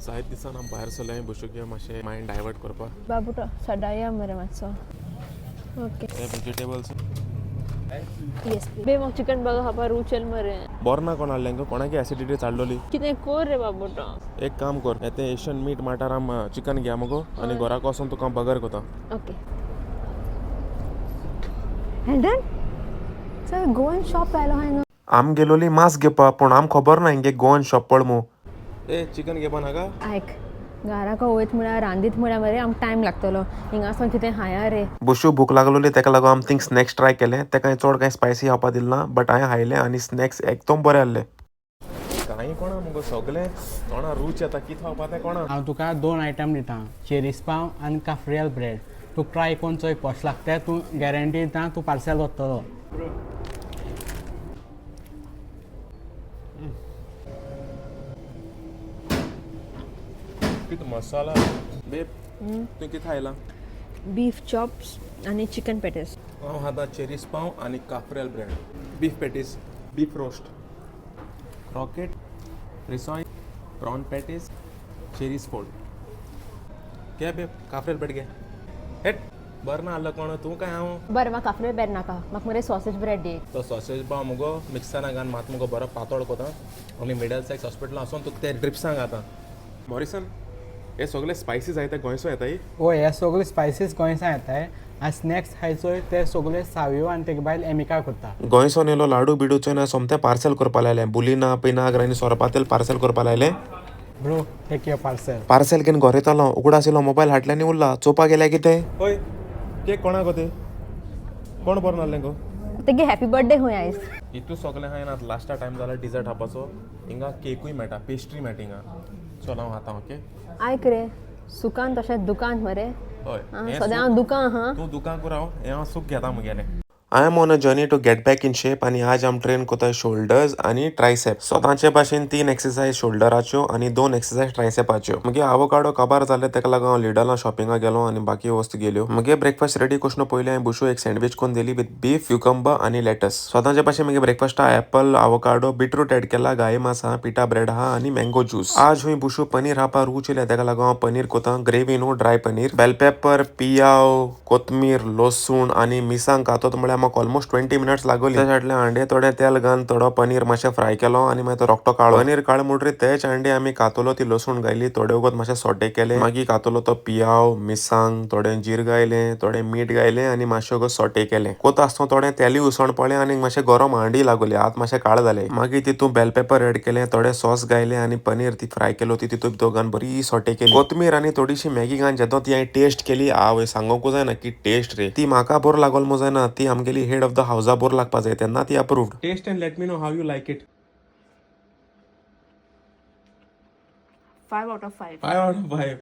जायत दिसान आमी भायर सरले बशुके मातशें मायंड डायवर्ट करपाक. बाबुटो सदाया मरे मातसो. ओके. हे वेजिटेबल्स. येस बे, म्हाका चिकन बर्गर खावपा रूच येयल मरे. बरें ना कोण हाडलें कोणाकी एसिडिटी चाललोली. कितें कोर रे बाबुटो. एक काम कर, हे ते एशियन मीट मार्टार आम चिकन घेया मगो आनी घराक वचोन तुका बगर कोता. Okay. Hayden sir, Goan shop आयलो हांगा. आम गेलोली मांस घेवपा, पूण आम खबर ना हिंगे गोवन शॉप पळ मू. ए, चिकन घेवपा नाका? आयक, घराक वयत म्हळ्यार रांदीत म्हळ्यार मरे आमकां टायम लागतलो. हिंगासून कितें हाया रे. बुशू भूक लागलोली, तेका लागून आमी थिंग स्नॅक्स ट्राय केले. तेका चड कांय स्पायसी खावपा दिल ना, बट हांवें हायलें आनी स्नॅक्स एकदम बरे आहले. कांय कोणा मुगो सगळें तोंडा रूच येता, कितें खावपा तें कोणा. हांव तुका दोन आयटम दिता, चेरीस पाव आनी काफ्रियल ब्रेड. तूं ट्राय करून चोय कशें लागता. तूं गॅरंटी दिता, तूं पार्सल वतलो. कितें मसाला बेब, तूं कितें खायला? बीफ चॉप्स आनी चिकन पॅटीस. हांव खाता चेरीस पाव आनी cafreal bread, beef patties, beef roast, croquette, रिसॉय, prawn patties, cherries फोड घे बेब, काफ्रेल ब्रेड घे. हेट, बरें ना आहलो कोण तूं काय हांव. बरें, म्हाका काफ्रियल ब्रेड नाका, म्हाका मरे सॉसेज ब्रेड दी. तो सॉसेज पाव मुगो मिक्सरान घालून मात मुगो बरो पातळ कोता आनी मिडल सायज हॉस्पिटलान वचोन तुका ते ड्रिप्सां घाता. मॉरिसन, हे सगळे स्पायसीस आहाय ते गोंयसो येताय? हय, हे सगळे स्पायसीस गोंयसान येताय आनी स्नॅक्स खाय चोय ते सगळे सावयो आनी तेगे बायल एमिका करता. गोंयसोन येयलो लाडू बिडू चोय ना, सोमतें पार्सल करपा लायलें. बुलिना पिनाग्र आनी सोरपातेल पार्सल करपा लायलें. Bro, take your parcel. Parcel घेवन घरा येतालो, उगडास येयलो मोबायल हाटल्यानी उरला. चोवपा गेल्यार कितें? हय, केक कोणाक गो ते? कोण बरो नासलें गो? तेगे हॅपी बर्थडे खंय आयज. हितू सगळें हांवें आतां लास्टा टायम जाला डिजर्ट खावपाचो. हिंगा केकूय मेळटा, पेस्ट्री मेळटा हिंगा. चल, हांव खाता. ओके. आयक रे, सुकान तशें दुकान मरे. हय. आं, सदां हांव दुकान हा. तूं दुकान राव, हें हांव सूख घेता मुगेलें. I am on a journey to get back in shape आनी आज आम ट्रेन कोताय शोल्डर्स आनी ट्रायसेप. सदांचे भाशेन तीन एक्सरसाइज शोल्डराच्यो आनी दोन एक्सरसाइज ट्रायसेपाच्यो. मुगे आवोकाडो काबार जाले, तेका लागून हांव लिडला शॉपिंगाक गेलो आनी बाकी वस्तू गेल्यो. मुगे ब्रेकफास्ट रेडी करून पयलीं हांवें बुशू एक सँडवीच करून दिली विथ बीफ, क्युकंबर आनी लेटस. सदांचे भाशेन मुगे ब्रेकफास्टा एप्पल, आवोकाडो, बिटरूट एड केला, गाय मांस आहा, पिटा ब्रेड आहा आनी मँगो ज्यूस. आज हुंय बुशू पनीर खावपा रूच येयल्या, तेका लागून हांव पनीर कोता, ग्रेवी न्हू, ड्राय पनीर. बेल पेपर, पियाव, कोथमीर, लसूण आनी मिरसांग कातत म्हळ्यार म्हाका ऑलमोस्ट 20 मिनट्स लागली. त्या सायडले हांडे थोडें तेल घालून थोडो पनीर मातशें फ्राय केलो आनी मागीर तो रोखडो काडलो. पनीर काळ म्हणटरीर तेच हांडे आमी कातलो ती लसूण घायली, थोडे वगत मातशें सोटे केले. मागीर कातलो तो पियाव, मिरसांग, थोडें जीर घायलें, थोडें मीठ घायलें आनी मातशें वगत सोटे केलें. कोता आसतना थोडें तेलूय उसण पडलें आनी मातशें गरम हांडी लागली, हात मातशें काळ जाले. मागीर तितून बेल पेपर एड केलें, थोडें सॉस घायलें आनी पनीर ती फ्राय केलो ती तितून दोगान बरी सोटे केली. कोथमीर आनी थोडीशी मॅगी घालून जेदो ती हांवें टेस्ट केली, आवय, सांगोकूच जायना की टेस्ट रे. ती म्हाका बरो लागोल मो जायना, ती आमगेली हेड ऑफ the हावजा बरो लागपा जाय, तेन्ना ती approved. Taste and let me know how you like it. 5 out of 5. 5 out of 5.